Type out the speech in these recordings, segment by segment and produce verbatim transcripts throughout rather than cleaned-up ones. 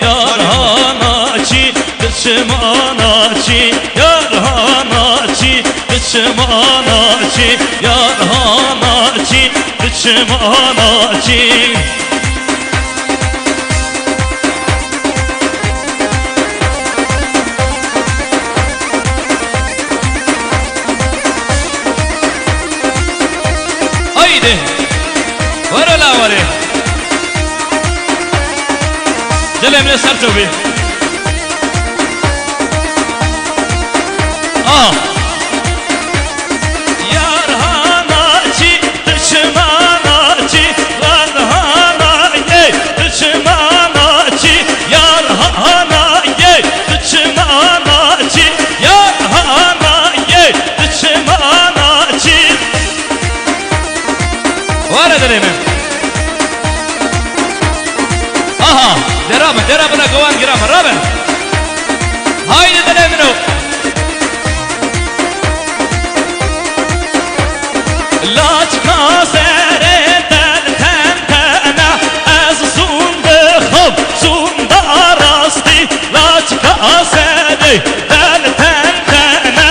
Yar hana çî, diçim ana çî, yar hana çî, diçim ana çî, yar hana çî, diçim ana çî. Haydi. Were la were. Dilê min ê ser to bî. Ah. Yar hana çî, diçim ana çî, yar hana yê, diçim ana çî, yar hana yê, diçim ana çî, yar hana yê, diçim ana çî. Were dilê min. Aha, dera min, dera min, gowan gira min, rabin. Haydi dilê min o. Laçka serê del ten tene, ez zûn dixwim, zûn da rastî. Laçka serê del ten tene,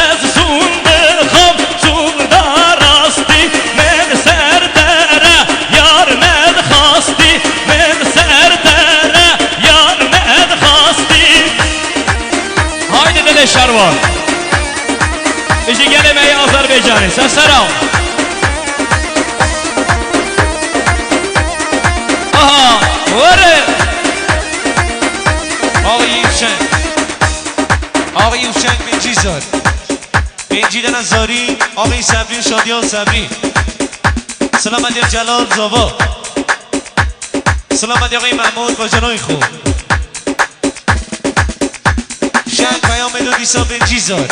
ez zûn dixwim, zûn da rastî. Min ser dere, yar nedixwastî, min ser dere, yar nedixwastî. Haydi dilê şervan. Ji gelê me yê Azerbaycanê. Ser sera. Aha, were. Axa Yewşeng. Axa Yewşeng pêncî zar. Pêncî dene zarî, axa Sebrî, Şadiyan Sebrî. Silamet ya Celal Zava. Silamet ya Mehmûd Bacanayî xwe. Şeng peyamê do dîsa pêncî zar.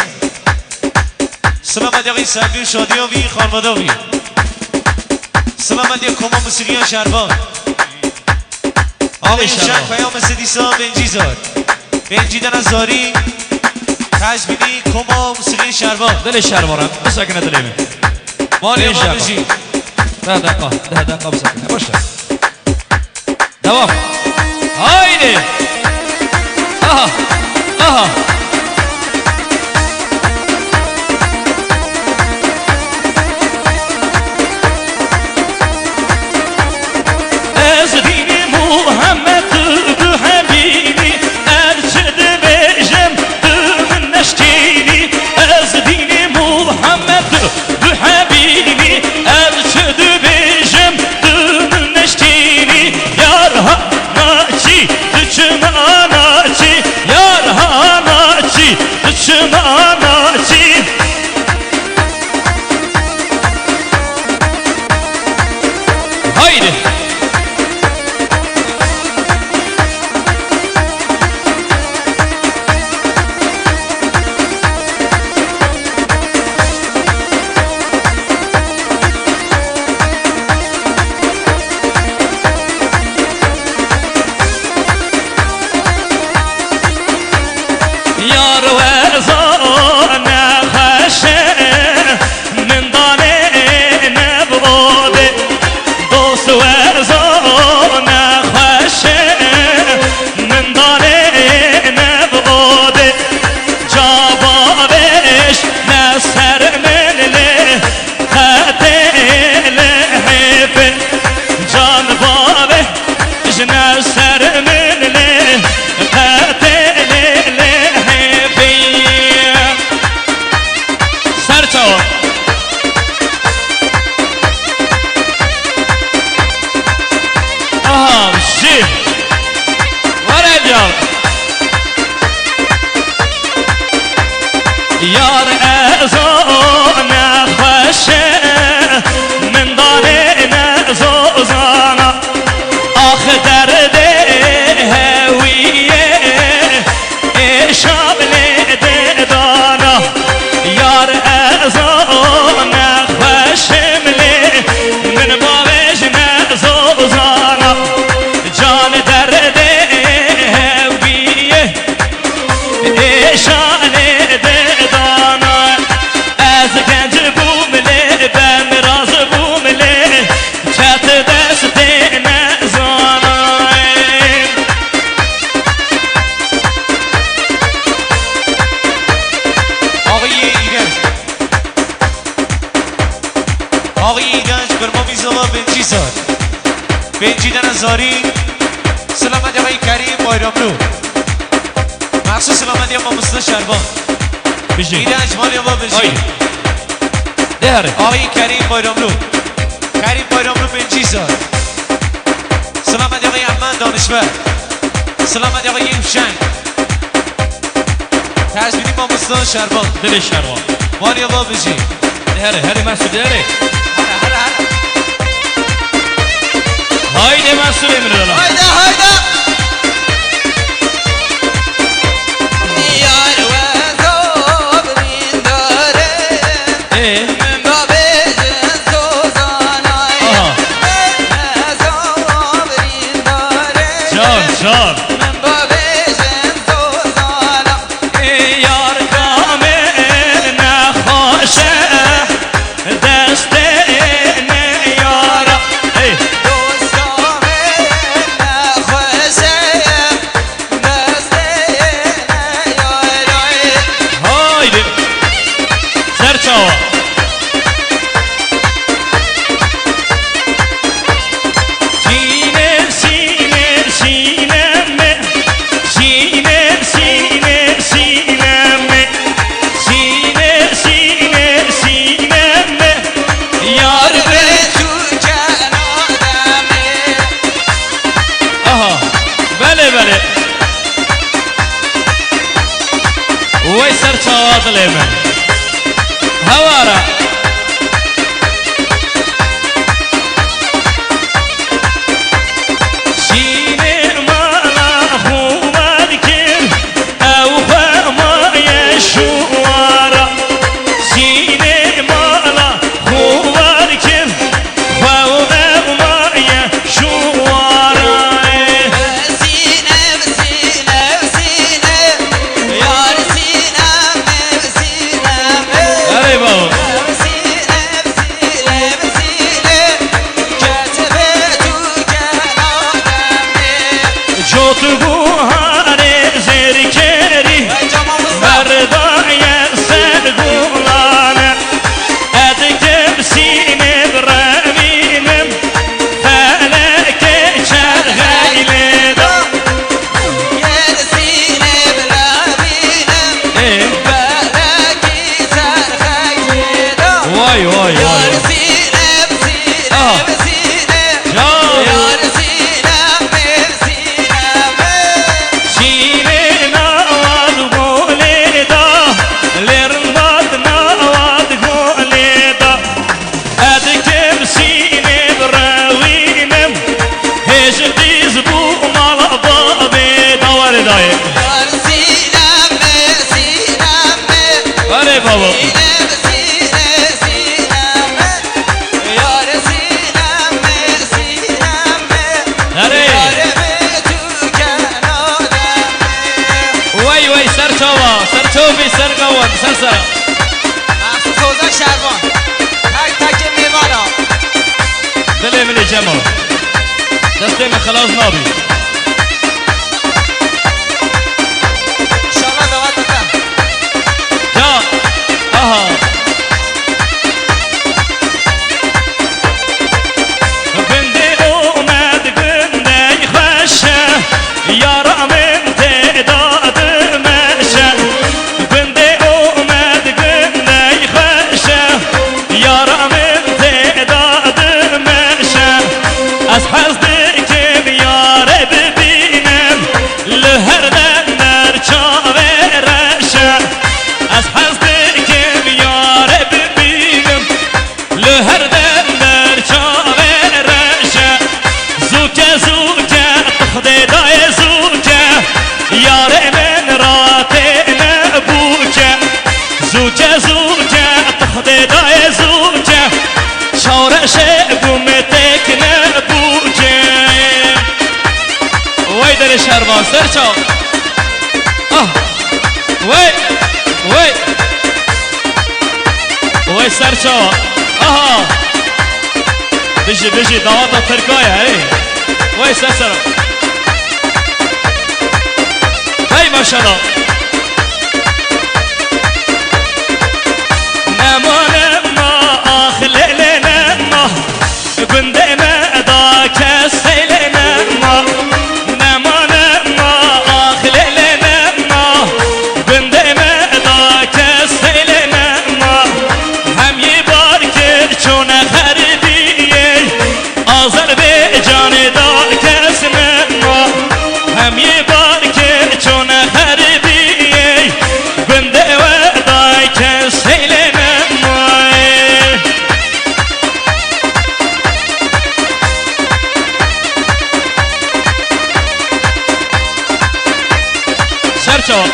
Silamet ya Sebrî, Şadiya vî, xanmada vî. Silamet ya koma musîqiya şervan. Axa Yewşeng peyamê se dîsa pêncî zar. Pêncî dene zarî, tecbînî koma musîqiyê şervan. Dilê şervan, bisekine dilê min. Malê Pênc deqa. Deh deqa, deh deqa bisekine. Baş e. Devam. Haydi. Aha. Aha. Ez dînî Muhammed, tu, tu hebînî, ez çi dibêjim, tu min neşkînî. Ez dînî Muhammed, tu, tu hebînî, ez çi dibêjim, tu min neşkînî. Yar hana çî, diçim ana çî, yar hana çî, diçim ana çî. Haydi. Yar weza nexweş e, min danê ne bi odê. Dost weza nexweş e, min danê ne bi odê. Ca bavêj ne ser min lê, qetê lê hêfê. Can bavê jine ser min lê, qetê lê, lê hêfê. Tarî. Selamet ya Kerîm Bayramlû. Mexsûs selamet ya mamoste Şervan. Bijî. Îre ecmalê ve bijî. Hay. Değer. Ay Kerîm Bayramlû. Kerîm Bayramlû pêncî sal. Selamet ya Emen Danişver. Selamet ya Yimşen. Tezbînî mamoste Şervan. Dilê Şervan. Var ya ve bijî. Herê, herê Mesûd, herê. Hara, hara, hara. Haydi Mesûdê min ola. Haydi, haydi. Yar we zor rîndar e. Ê? Min bavêjin zozanay. Aha. Me zor rîndar e. Can, can. Min bavêjin zozana. Ê yar kamê nexweş e, destê neyara. Hey! Dosta me nexweş e, destê neyara. Haydi! Ser çawa! Sîne, sîne, sîne me. Sîne, sîne, sîne me. Sîne, sîne, sîne me. Yar be tu kenara me. Aha. Belê, belê. Wey ser çawa dilê min. Hewara. Şînê mala xwe wer kir, ew xwe maye şûwara. Şînê mala xwe wer kir, xwe û ew maye şûwara. Sîne, sîne, sîne, yar sîne, sîne. Erê babo. Cotbuharê zêrkerî, merdaye ser gulan e. Ez dikim sînê birevînim, felekê çerxeyê lê da. Ê. Vay, vay, vay, vay. Aha. Ya. Şînê naved golê da, lêrmad naved golê da. Ez dikim sînê birewînim, hêj qîz bû mala bavê da. Warê dayê. Erê babo. Erê. Wey, wey, ser çawa, ser çawa bî, ser gawan, ser sera. Mexsûs Ozan Şervan. Tek tekê mêvana. Dilê min ê Cemal. Destê min xilas nabî. İnşallah dawa te. Ya, aha. Gundê Omed gundey xweş e, yara min tê da dimeşe. Gundê Omed gundey xweş e, yara min tê da dimeşe. Ez hez dikim yare bibînim, li her dem ber çavê reş e. Ez hez dikim yare bibînim, li her dem ber çavê reş e. Zûke, zûke, tu Xwedê dayê zûke, yarê min ratêne bûke. Zûke, zûke, tu Xwedê dayê zûke, çawreşê gumê têkne bûke. Wey derê şervan, ser çaw. Ah! Wey! Wey! Wey ser çawa. Aha! Bijî, bijî, dawata Tirka ye, hey! Wey ser sera. Hey maşallah! Nema, nema, ax lê lê nema. Gundê me da kes xeylê me. Zozan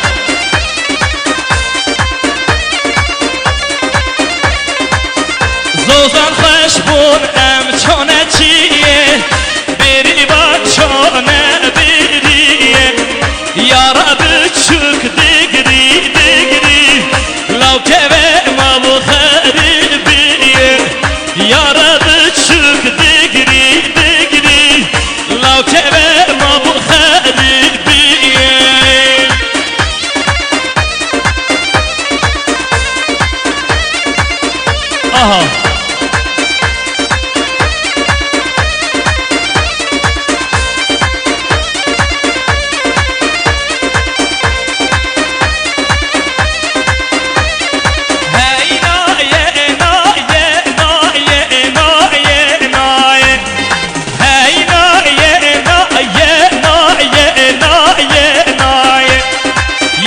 xweş bûn em çone çiyê, bêrîvan çone bêrî ye. Yara biçûk digrî digrî, law keve ma bu xerîbî ye. Yara biçûk digrî digrî, law keve ma bu xerîbî ye. Aha. Hey naye, naye, naye, naye, naye. Hey naye, naye, naye, naye, naye.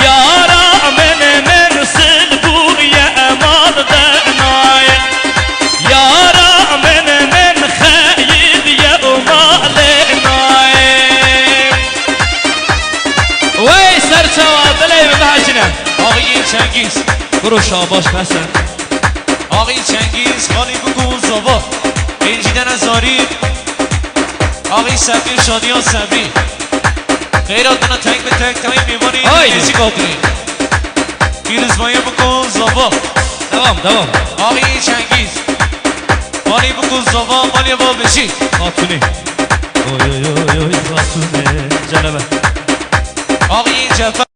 Yara min, min sil bûye mal de naye. Yara min, min xeyir ye û malê naye. Wey serçawa dilê min bihecine. Axiyê Çengîz. Biro şabaş mesen. Axî Çengîz, Xalî Bik û Zava. Êncîdene Zarî. Axî Sefîr, Şadiyan Sefîr. Xeyra dina tek bi tek tayê mêvanê Haydi. Nêzîk hatî. Pîrozbaya Bik û Zava. Devam, devam. Axî Çengîz. Xalî Bik û Zava, Xalî Babişî. Hatunî. Oy, oy, oy, oy, Hatunî. Canebe. Axî Cefer.